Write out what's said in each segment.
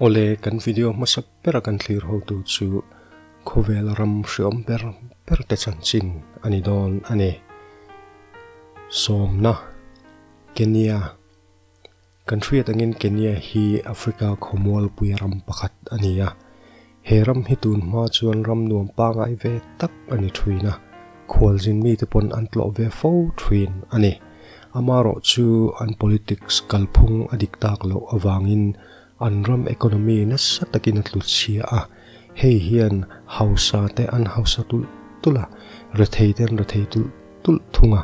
Awle, kan video hmasa bera kan thlir hotu chu khawvel ram hriawm ber ber te chanchin a ni dawn a ni. Sawmna, Kenya. Kan hriat angin Kenya hi Africa khawmualpui ram pakhat a ni a. He ram hi tun hma chuan ram nuam pangai ve tak a ni thin a, khualzin mite pawn an tlawh ve fo thin a ni. Amaherawh chu an politics kalphung a dik tak loh avangin an ram economy nasa takin a tlu chhia a, hei hian hausa te an hausa tulh tulh a, rethei te an rethei tulh tulh thung a.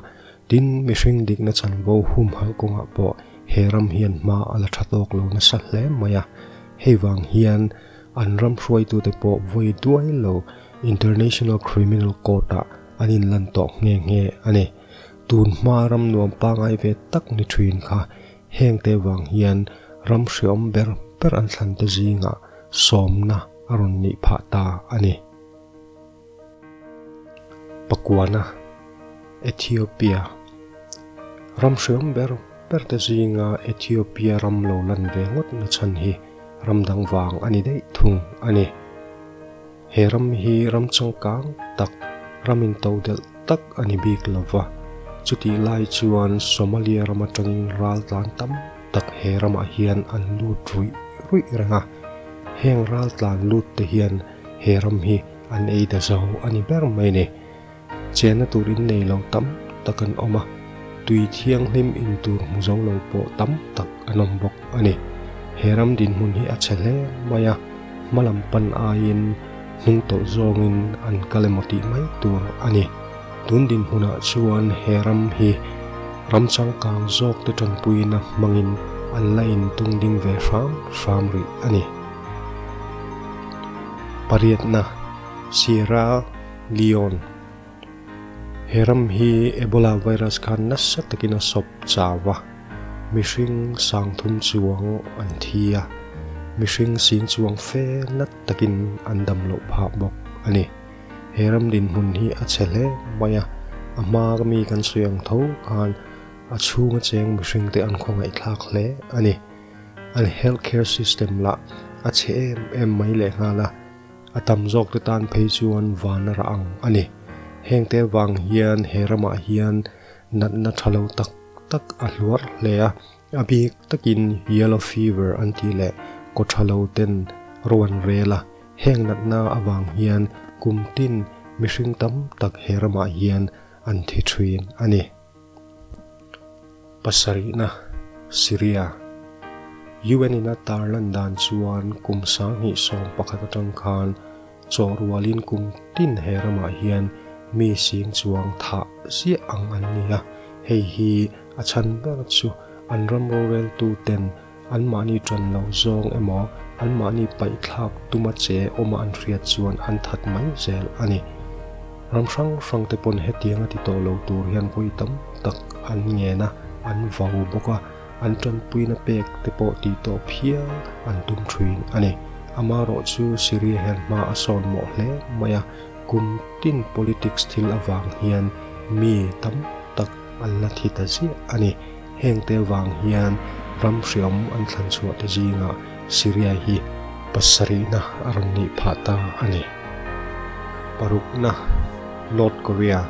Tin, mihring dikna chanvo humhalh kawngah pawh he ram hian hma a la tha tawk lo nasa hle mai a. Hei vang hian an ram hruaitute pawh vawi duai lo International Criminal Court-ah an inlan tawh nghe nghe a ni. Tun hma ram nuam pangai ve tak ni thin kha hengte vang hian ram hreawm ber ber an thlante zingah sawmna a rawn nih phah ta a ni. Pakuana, Ethiopia, Ram hriam ber ber te zinga Ethiopia ram lo lan ve ngawt na chhan hi ram dang vang a ni daih thung a ni. He ram hi ram changkang tak, ram intodelh tak a ni bik lo va, chutih lai chuan Somalia ram atangin ral tlan tam tak he ramah hian an lut ruih ruih reng a, heng ral tlan lut te hian He ram hi an ei ta zo a ni ber mai ni. Chenna tur in nei lo tam tak an awm a, tui thianghlim in tur hmu zo lo pawh tam tak an awm bawk a ni. He ram dinhmun hi a chhe hle mai a, hma lam pan aiin hnung tawlh zawngin an kal emaw tih mai tur a ni. Tun dinhmunah chuan he ram hi ram changkang zawk te tanpuina hmangin an la intung ding ve hram hram rih a ni. Pariatna, Sierra Leone He ram hi Ebola virus khan nasa takin a sawp chau a, mihring sangthum chuang an thi a, mihring sing chuang fe nat takin an dam loh phah bawk a ni. He ram dinhmun hi a chhe hle mai a, a hma mi kan sawi ang tho khan a chhunga cheng mihringte an khawngaihthlak hle a ni. An health care system lah a chhe em em mai lehnghal a, a tam zawk te tan phei chuan van a rah ang a ni. Heng te vang hian he ramah hian natna tha lo tak tak a hluar hle a, a bik takin yellow fever an tih leh kaw tha lo ten ro an rel a, heng natna avang hian kum tin mihring tam tak he ramah hian an thi thin a ni. Pasarihna, Syria, UN in a tarlan dan chuan kum 2011 atang khan chawhrualin kum tin he ramah hian mi sing chuang thah ziah ang an ni a, hei hi a chhan ber chu an ram roreltu ten anmahni tan lo zawng emaw anmahni paihthlak tuma che awma an hriat chuan an that mai zel a ni. Ram hrang hrang te pawn hetiang a ti tawh lo tur hian vawi tam tak an ngen a, an vau bawk a, an tanpuina pek te pawh tih tawh phial an tum thin a ni. Amaherawh chu Syria hian hma a sawn mawh hle mai a, kum tin politics thil avang hian mi tam tak an la thi ta ziah a ni. Hengte vang hian ram hriawm an thlan chhuah te zingah Syria hi pasarihna a rawn nih phah ta a ni. Parukna, North Korea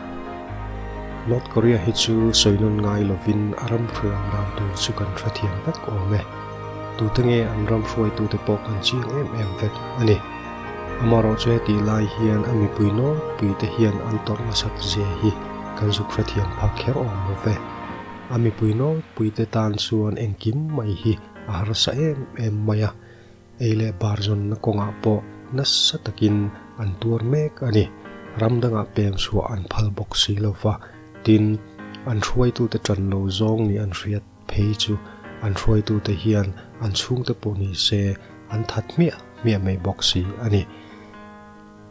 North Korea hi chu sawi nawn ngai lovin a ram hriam dan tur chu kan hrethiam vek awm e. Tute nge an ram hruaitute pawh kan chiang em em vek a ni. Amaherawh chu hetih lai hian a mipui nawlpuite hian an tawrh nasat zia hi kan zuk hrethiam phak kher awm lo ve. A mipui nawlpuite tan chuan engkim mai hi a harsa em em mai a, ei leh bar zawnna kawngah pawh nasa takin an tuar mek a ni. Ram dangah peng chhuah an phal bawk si lo va, tin, an hruaitute tan lo zawng nih an hriat phei chu an hruaitute hian an chhungte pawh ni se an that hmiah hmiah mai bawk si a ni.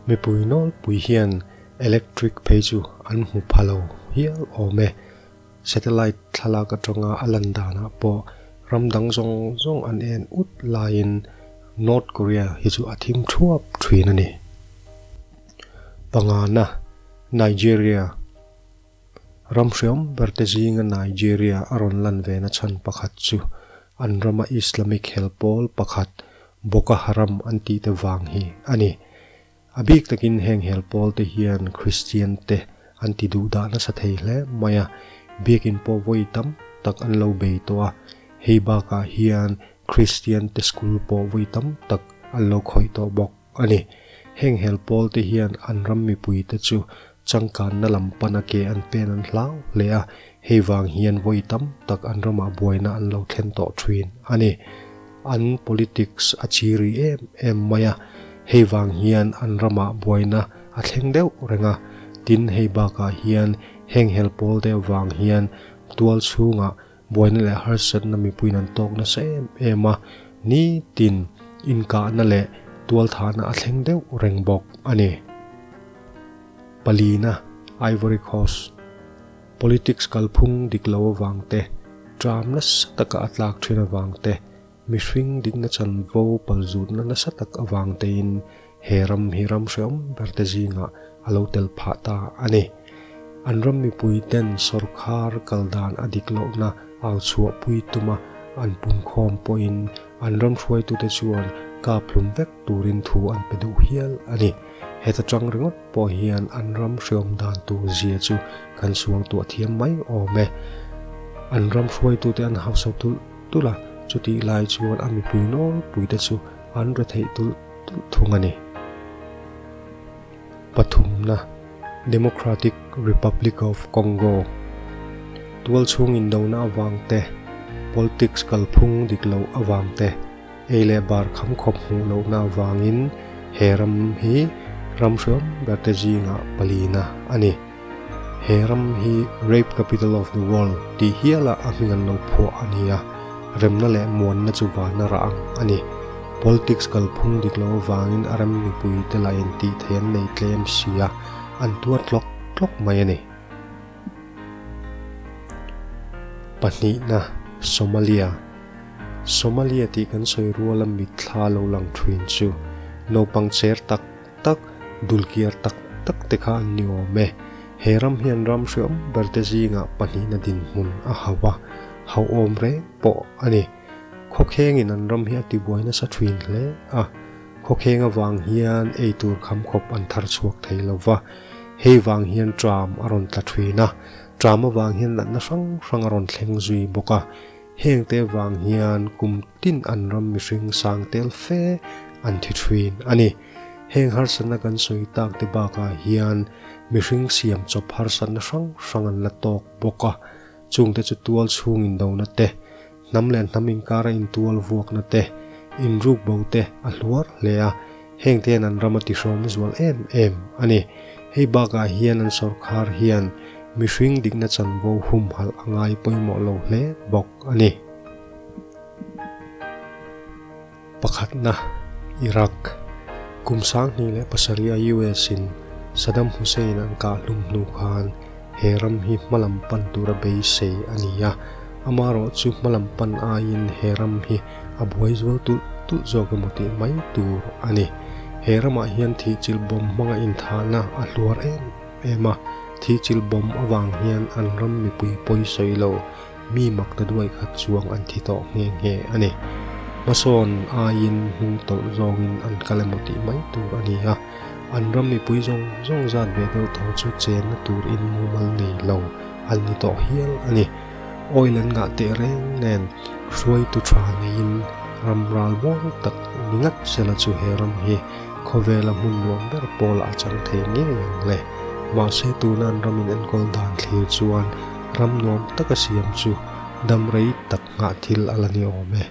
Mipui nawlpui hian electric phei chu an hmu pha lo hial awm e. Satellite thlalak atanga a lan danah pawh ram dang zawng zawng an en ut laiin North Korea hi chu a thim thuap thin a ni. Pangana, Nigeria, Ram hriam ber te zinga Nigeria a rawn lan ve na chhan pakhat chu an rama Islamic hel pawl pakhat. Boko Haram an tih te vang hi a ni. A bik takin heng hel pawl te hian Kristian te an ti duh dah nasa thei hle mai a, biakin pawh vawi tam tak an lo bei tawh a, hei bakah hian Kristian te school pawh vawi tam tak an lo khawih tawh bawk a ni. Heng hel pawl te hian an ram mipui te chu changkanna lam pana ke an pen an hlau hle a, hei vang hian vawi tam tak an ramah buaina an lo thlen tawh thin a ni. An politics a chiri em em mai a, hei vang hian an ramah buaina a thleng deuh reng a, tin hei bakah hian heng hel pawl te avang hian tual chhungah buaina leh harsatna mipuiin an tawk nasa em em a, nitin inkahna leh tualthahna a thleng deuh reng bawk a ni. Palina, Ivory Coast. Politics kalphung dik lo avang te, tram nasa taka a tlak thin avang te, mihring dikna chanvo palzutna nasa tak avang tein he ram hi ram hreawm berte zingah a lo tel phah ta a ni. An ram mipui ten sawrkhar kal dan a dik lohna au chhuahpui tuma an punkhawm pawhin an ram hruaitute chuan kap hlum vek turin thu an pe duh hial a ni. Heta tang ringawt pawh hian an ram hreawm dan tur zia chu kan suang tuah thiam mai awm e. An ram hruaitute an hausa tulh tulh a, chutih lai chuan a mipui nawlpuite chu an retheih tulh tulh thung a ni. Pathumna, Democratic Republic of Congo Tualchhung indona avang te, politics kalphung dik loh avang te, Ei leh bar kham khawp hmuh lohna avangin he ram hi ram hriam berte zingah palina a ni. He ram hi Rape Capital of the World tih hiala a hming an lo phuah a ni a, remna leh muanna chu vana rah ang a ni. Politics kalphung dik lo avangin a ram mipuite lahin tih theih an nei tlem si a, an tuar tlawk tlawk mai a ni. Pahnihna, Somalia. Somalia tih kan sawi ruala mitthla lo lang thin chu naupang cher tak tak, dulkiar tak tak te kha an ni awm e. He ram hian ram hreawm berte zingah pahnihna dinhmun a hauh a, hauhawm reng pawh a ni. Khawkhengin an ram hi a tibuai nasa thin hle a. Khawkheng avang hian ei tur kham khawp an thar chhuak thei lo va, hei vang hian tram a rawn tla thin a, tram avang hian natna hrang hrang a rawn thleng zui bawk a, heng te vang hian kum tin an ram mihring sang tel fe an thi thin a ni. Heng harsatna kan sawi tak te bakah hian mihring siam chawp harsatna hrang hrang an la tawk bawk a, chungte chu tual chhung indona te, Hnam leh hnam inkara intual vuakna te, inruk bo te a hluar hle a, heng te hian an ram a tihrawm zual em em a ni. Hei bakah hian an sawrkhar hian mihring dikna chanvo humhalh a ngai pawimawh lo hle bawk a ni. Pakhatna, Iraq. Kum 2007 a US in Saddam Hussein an kah hlum hnu khan he ram hi hmalam pan tura beisei a ni a, amaherawh chu hmalam pan aiin he ram hi a buai zual tulh tulh zawk emaw tih mai tur a ni. He ramah hian thihchilh bawm hmanga inthahna a hluar em em a, thihchilh bawm avang hian an ram mipui pawi sawi lo Mi mak ta duai khat chuang an thi tawh nghe nghe a ni. Hmasawn aiin hnung tawlh zawngin an kal emaw tih mai tur a ni a, an ram mipui zawng zawng zat ve deuh tho chu chenna tur in mumal nei lo an ni tawh hial a ni. Oil an ngah teh reng nen hruaitu tha neiin ram ral muang tak ni ngat sela chu he ram hi khawvela hmun nuam ber pawlah a chang thei ngei ang le. Mahse tuna an ram in enkawl dan thlir chuan Ram nuam taka siam chu dam rei tak nghah thil a la ni awm e.